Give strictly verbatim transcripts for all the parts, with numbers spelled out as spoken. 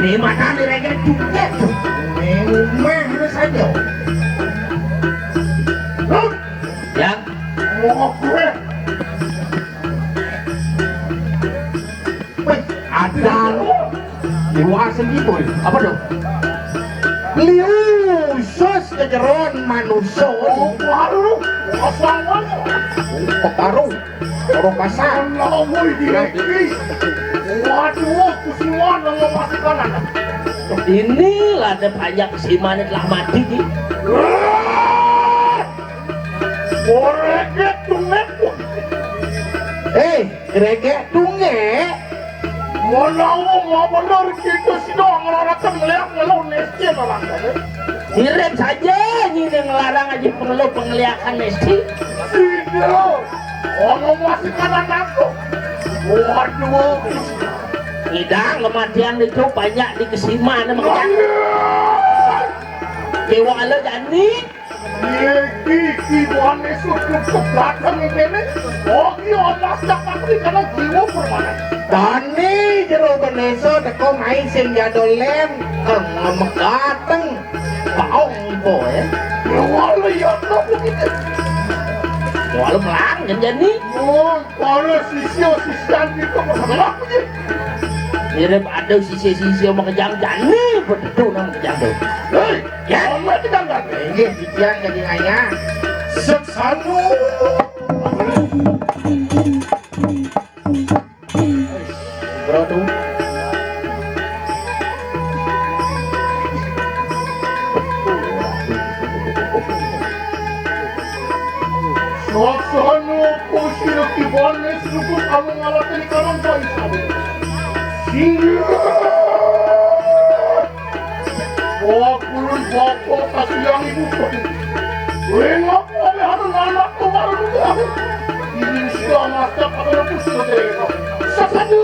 Di mana nih reggae joget? Di rumah lu saja. Hah? Yang mau gue. Wih, ada lu. Di luar sendiri, boy. Apa dong? Liu sus kejeroan manusia. Oh, baru. Kosong banget. Kok baru? Orang kasar. Waduh, waduh, kusiwan yang mau masuk kanan. Inilah ada banyak kesiman telah mati, Ki. Wah! Koreknya tuh, Nek. Eh, gregek tunge. Mau mau bener kita sih doang ngelarang melihat ngelau nesnya orang kan. Mirip saja ini yang ngelarang aja pengeluh pengeliakan mesti. Tidak. Orang masih kanan aku. Waduh. Ngidang kematian itu banyak di kesima nama kejang. Dewa lo jani. Iki kiwane sujud kebatang kene. Oh, ki omas cakak iki karena jiwa permanen. Dani jero Ganesha teko main sing jado lem, eh, ngemegateng. Baong po ya. Ya walau ya no begitu. Ya walau melang kan jani. Oh, kalau sisio sisian itu masalah aja. Mirip ada sisio-sisio mau kejang jani, betul nang kejang tuh. Hei, ya, mama itu kan kan. Ini titian jadi nganya. Seksanu. Bro tuh. Sosono kusino kibone suku kamu ngalapin kamu kok isane. Singgir. Wah, kulun bapak kasih yang ibu. Wengok oleh anu anak tuh baru. Ini sudah masak apa kusino deh. Sasadu.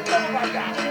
Jehovah Jah.